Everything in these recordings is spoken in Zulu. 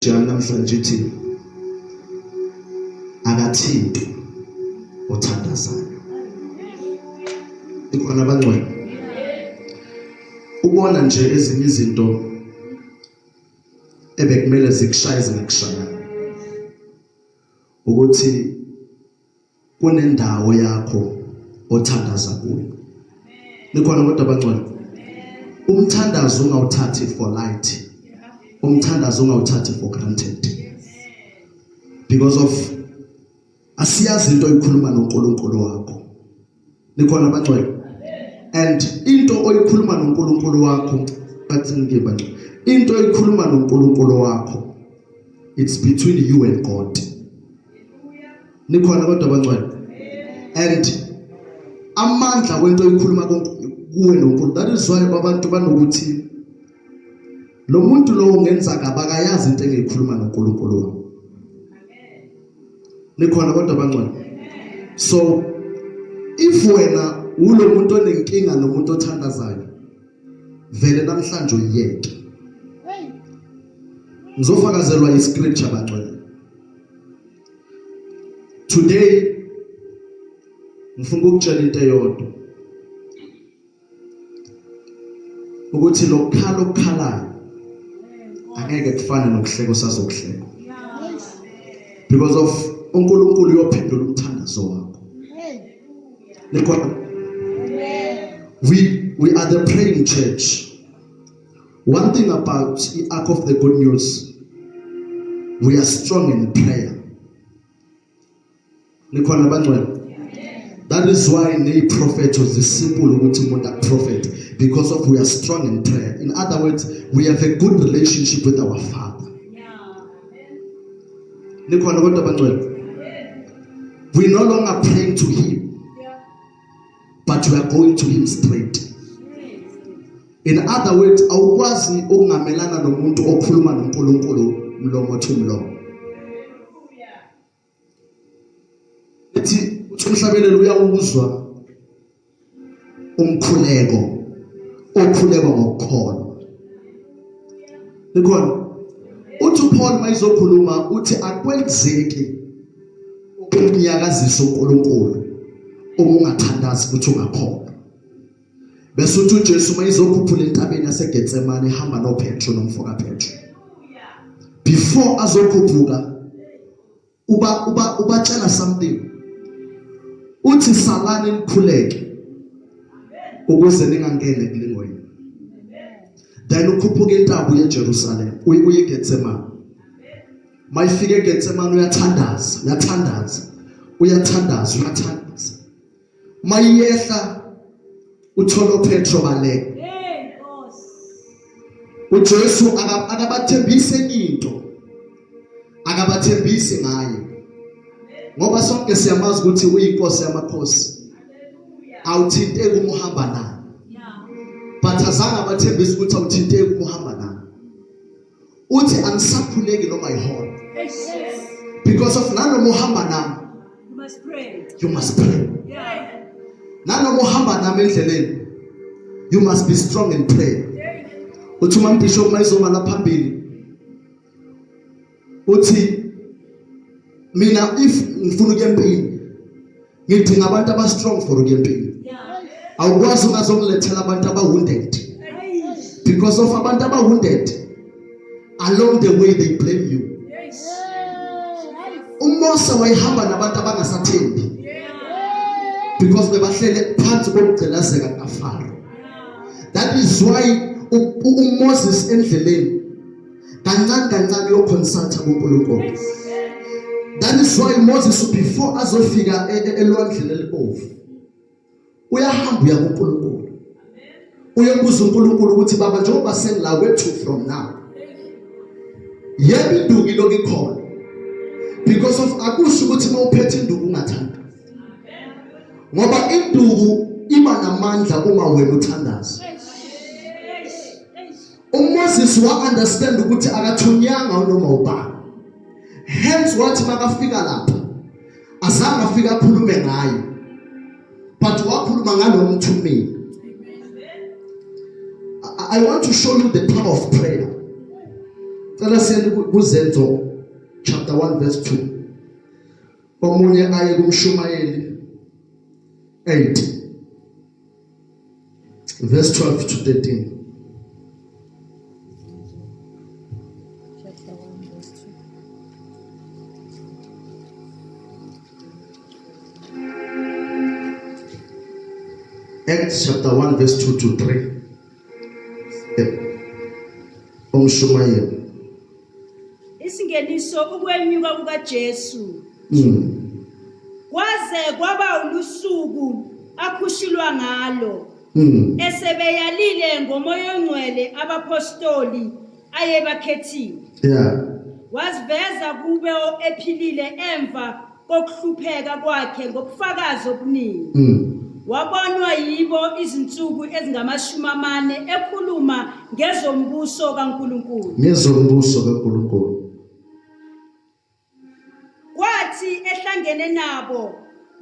Jana namhlanje ithi akathinti othandazayo. Ikhona abangcwele. Ubona nje ezinye izinto ebekumele zikushaye zingakushaya. Ukuthi kunendawo yakho othandaza kuyo. Nikhona kodwa abangcwele? Umthandazo ungawuthathi for light. Umthandazo ungawuthathi for granted. Because of asiyazi into oyikhuluma noNkulunkulu wakho. Nikhona abangcwele? And into oyikhuluma noNkulunkulu wakho bathi ngiba into oyikhuluma noNkulunkulu wakho it's between you and God. Nikhona kodwa abangcwele? And amandla wento oyikhuluma kuwe noNkulunkulu. That is why abantu banokuthi lo muntu lo ungenza kabi akayazi into engiyikhuluma noNkulunkulu wami. Nikhona kodwa abangcwele? So if wena ulo muntu onenkinga nomuntu othandazayo vele namhlanje uyeke. Ngizofakazelwa iscripture bangcwele. Today ngifuna ukukutshela into eyodwa ukuthi lokukhala okukhalayo angeke kufane nokuhleka osazokuhleka because of uNkulunkulu uyophendula umthandazo wakho. Nikhona? We are the praying church. One thing about the Ark of the Good News, we are strong in prayer. Nikhona bangcwele? That is why neyiprofetho zisimple ukuthi umuntu akuprofethe because of we are strong in prayer. In other words, we have a good relationship with our Father. Nikhona kodwa bangcwele? We no longer praying to him, but we are going to him straight. In other words, awukwazi ukungamelana nomuntu okhuluma noNkulunkulu mlomo to mlomo. Ethi uthi umhlabeleli uyawuzwa umkhuleko okhulekwa ngokukholwa. Likhona uthi uPaul mayizokhuluma uthi akwenzeki ukumnyakazisa uNkulunkulu uma ungathandazi futhi ungakholwa. Bese uthi uJesu uma izokhuphula entabeni yaseGetsemane ehamba noPetro nomfo kaPetro. Before azokhuphuka uba uba ubatshela something. Uthi salani nikhuleke ukuze ningangene kulingweni. Then ukhuphuka intaba uye eJerusalem, uye eGetsemane. Mayifika eGetsemane uyathandaza, uyathandaza, uyathandaza, uyathandaza. Mayiyehla uthola uPetro baleka. UJesu akabathembisi enye into, akabathembisi ngaye, ngoba sonke siyamazi ukuthi uyinkosi yamakhosi, awuthinteki uma uhamba naye, but azange abathembise ukuthi awuthinteki uma uhamba naye. Uthi angisakhuleki noma yihora because of nanoma uhamba nami you must pray, you must pray. Nanoma uhamba nami endleleni you must be strong in prayer. Uthi uma bishop mayizoma la phambili uthi mina if ngifuna ukuya empini ngidinga abantu aba strong for ukuya empini. Awukwazi ungazongilethela abantu aba wounded because of abantu aba wounded along the way they blame you. UMose wayehamba nabantu abangasathembi because bebahlele phansi kokugcilazeka kukaFaro. That is why uMoses endleleni kancane kancane uyoconsulta kuNkulunkulu. That is why Moses before azofika e, e, elwandleni elibovu uyahamba uya kuNkulunkulu uyobuza uNkulunkulu ukuthi baba njengoba sengila wethu from now yebo induku ilokhu ikhona because of akusho ukuthi uma uphethe induku ungathanda ngoba induku iba namandla uma wena uthandaza. UMoses wa understand ukuthi akathunyanga noma ubani, hence wathi makafika lapha azange afike akhulume ngaye but wakhuluma ngalo mthumile. I want to show you the power of prayer. Cela siyeni kuZenzo chapter 1 verse 2. Omunye aye kumshumayeli 8 verse 12 to 13. Chapter 1 verse 2. Acts chapter 1 verse 2 to 3. Umshumayeli. Isingeniso ukwenyuka kukaJesu. Kwaze kwaba ulusuku akhushulwa ngalo. Esebeyalile ngomoya ongcwele abapostoli ayebakhethile. Waziveza kube ephilile emva kokuhlupheka kwakhe ngobufakazi obuningi. Wabonwa yibo izinsuku ezingamashumi amane ekhuluma ngezombuso kaNkulunkulu. Ngezombuso kaNkulunkulu. Kwathi ehlangene nabo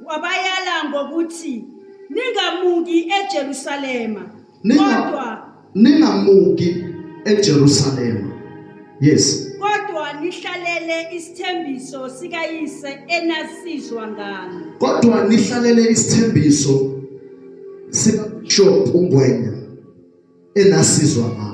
wabayala ngokuthi ningamuki eJerusalema kodwa ningamuki eJerusalema. Yes. Kodwa nihlalele isithembiso sikaYise enasizwa ngami. Kodwa nihlalele isithembiso sikaBishop uNgwenya enasizwa ngami.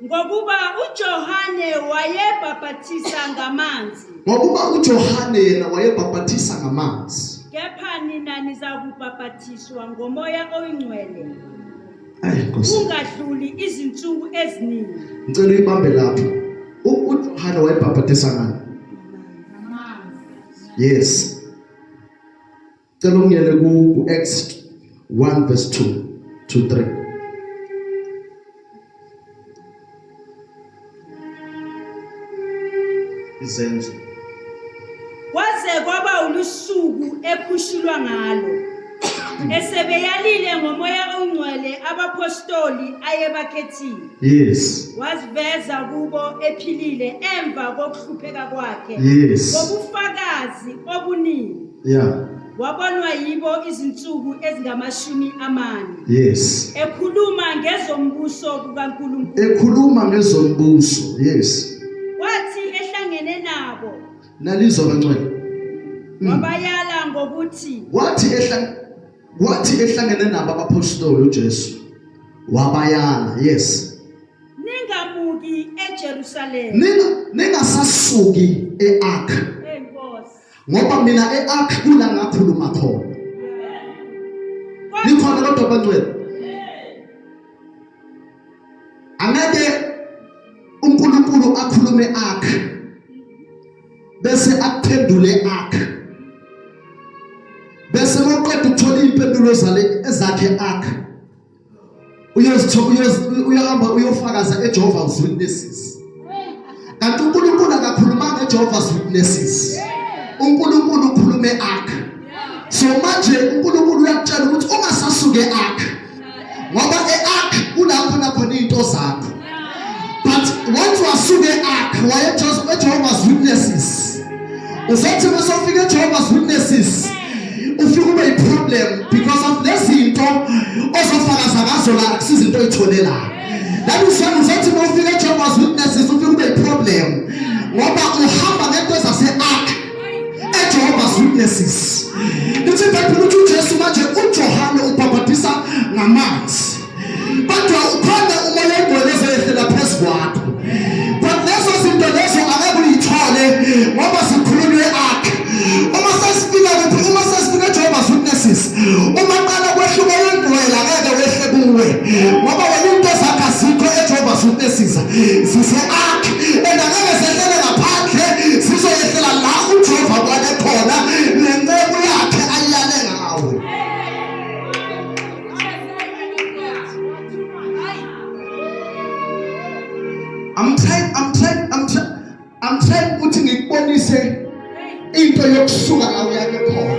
Ngokuba uJohane wayebhaphathisa ngamanzi. Ngokuba uJohane yena wayebhaphathisa ngamanzi. Kepha nina nizakubhaphathiswa ngomoya oyingcwele. Ay Nkosi. Kungadluli izinsuku eziningi. Ngicela uyibambe lapho. UJohane wayebhaphathisa ngani? Ngamanzi. Yes. Cela ungiyele ku Acts 1 verse 2 to 3. Izenzo. Kwaze kwaba ulusuku ekhushulwa ngalo. Esebeyalile ngomoya ongcwele abapostoli ayebakhethile. Yes. Waziveza kubo ephilile emva kokuhlupheka kwakhe. Yes. Ngobufakazi obuningi. Yeah. Wabonwa yibo izinsuku ezingamashumi amane. Yes. Ekhuluma ngezombuso kukaNkulunkulu. Ekhuluma ngezombuso. Yes. Wathi ehlangene nabo. Nalizwa kancwele. Wabayala ngokuthi. Wathi ehla wathi ehlangene nabo abapostoli uJesu. Wabayala. Yes. Ningamuki eJerusalema. Ninga ningasasuki eArk. Enkosi. Ngoba mina eArk kula ngakhuluma khona. Nikhona kodwa bangcwele. Angeke uNkulunkulu akhulume Ark bese akuphendule Ark. Bese mawuqeda ukuthola impendulo zale ezakhe Ark. Uyahamba uyofakaza eJehovah's Witnesses. Kanti uNkulunkulu akakhulumanga eJehovah's Witnesses. uNkulunkulu ukhulume Ark. So manje uNkulunkulu uyakutshela ukuthi ungasasuke eArk. Ngoba eArk kulapho la khona izinto zakho. But once wasuke eArk waye eJehovah's Witnesses. Uzothi masofika eJehovah's Witnesses ufike ube yiproblem because of lezinto ozofakaza ngazo la akusizinto oyithole la. That is why uzothi mawufika eJehovah's Witnesses ufike ube yiproblem ngoba uhamba ngento zase-Ark eJehovah's Witnesses. Lithi iBhayibheli ukuthi uJesu manje uJohane ubhabhadisa ngamanzi. Kodwa ukhona umoya ongcwele ozoyehlela phezu kwakho. But lezo zinto lezo angeke uyithole ngoba zikhulunywe e-Ark. Uma sesifika kuphi? Uma sesifika eJehovah's Witnesses, uma qala kwehla umoya ongcwele angeke wehle kuwe ngoba wena into zakho azikho eJehovah's Witnesses, zise-Ark and angeke zehlele ngaphandle, zizoyehlela la uJehova kwale khona nenceku yakhe ayiyale ngawe. I'm trying, I'm trying, I'm trying, I'm trying ukuthi ngikubonise into yokusuka la uyake khona.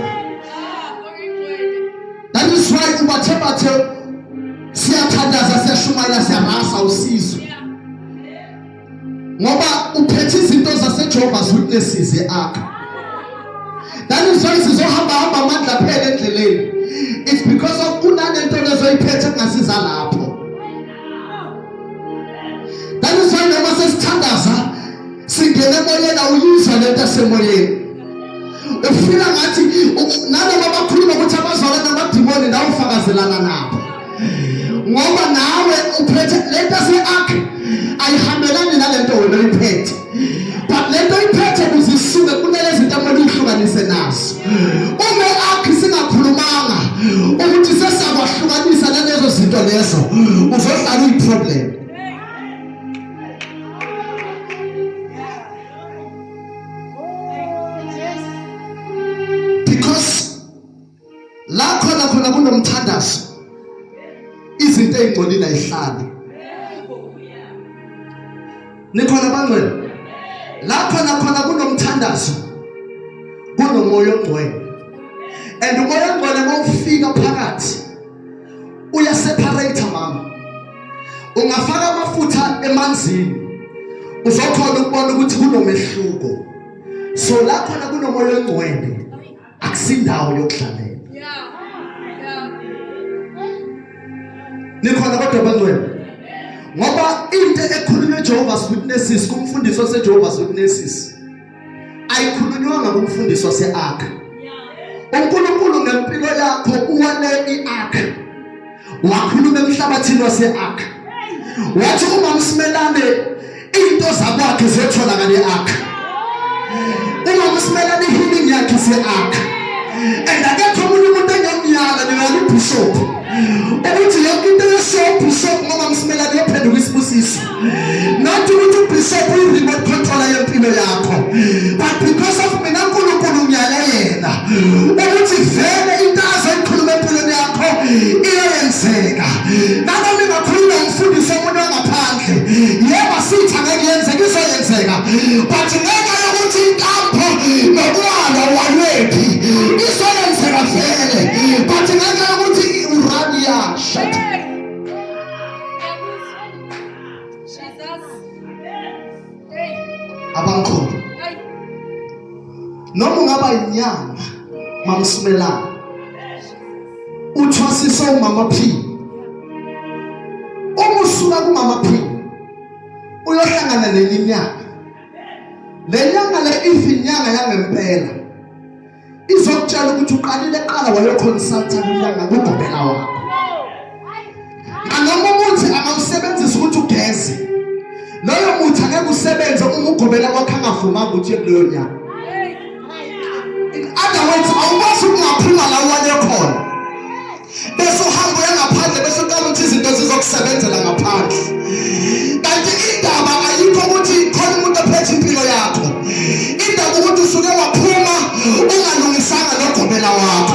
That is why ubathe bathe siyathandaza siyashumayela siyarasa usizo. Ngoba uphethe izinto zaseJehovah's Witnesses eArk. That is why sizohamba hamba amandla phela endleleni. It's because of kunalento lezoyiphethe kungasiza lapho. Emoyeni awuyizwa lento yasemoyeni. Ufila ngathi nalaba bakhuluma ukuthi abazwakala namadimoni nawe ufakazelana nabo. Ngoba nawe uphethe lento yase-ark ayihambelani nalento wena oyiphethe. But lento oyiphethe ukuze isuke kunale zinto okumele uyihlukanise nazo. Uma i-ark singakhulumanga ukuthi sesakwahlukanisa nalezo zinto lezo uzohlala uyi-problem. Because la khona khona kunomthandazo izinto ezingcolile ayihlali. Nikhona bangcwele? La khona khona kunomthandazo kunomoya ongcwele. And umoya ongcwele mawufika phakathi uya separate mama. Ungafaka amafutha emanzini uzokhona ukubona ukuthi kunomehluko. So la khona kunomoya ongcwele akusindawo yokudlalela. Nikhona kodwa bangcwele? Ngoba into ekhulunywe Jehovah's Witnesses kumfundisi waseJehovah's Witnesses ayikhulunywanga kumfundisi wase-Ark. uNkulunkulu ngempilo yakho uwale i-Ark. Wakhuluma emhlabathini wase-Ark. Wathi uma msimelane into zakwakhe ziyotholakala e-Ark. Uma msimelane i-healing yakhe ise-Ark. And akekho omunye umuntu engiyomyala ningala ubishop ukuthi yonke into esho ubishop ngoba msimelane uyophenduka isibusiso. Not ukuthi ubishop uyi-remote controller yempilo yakho but because of mina uNkulunkulu ngiyala yena ukuthi vele into azoyikhuluma empilweni yakho iyenzeka. Nanoma ingakhuluma umfundisi omunye wangaphandle, yebo sithi angeke yenzeke, izoyenzeka but ngenxa yokuthi inkampo nokwalwa walwephi izoyenzeka vele but ngenxa yokuthi urani yasha. Abangikhona noma ungaba inyanga mamsimelana uthwasisa umama P uma usuka kumama P uyohlangana nenye inyanga. Le nyanga le if inyanga yangempela izokutshela ukuthi uqalile qala wayoconsulta kunyanga kugobela wakho. Noma umuthi angawusebenzisa ukuthi ugeze loyo muthi angeke usebenze uma ugobela kwakho angavumanga ukuthi uye kuleyo nyanga. In other words, awukwazi ukungaphuma la uwale khona bese uhamba uya ngaphandle bese uqala ukuthi izinto zizokusebenzela ngaphandle. Kanti indaba ayikho ukuthi khona umuntu ophethe impilo yakho, indaba ukuthi usuke waphuma ungalungisanga nogobela wakho.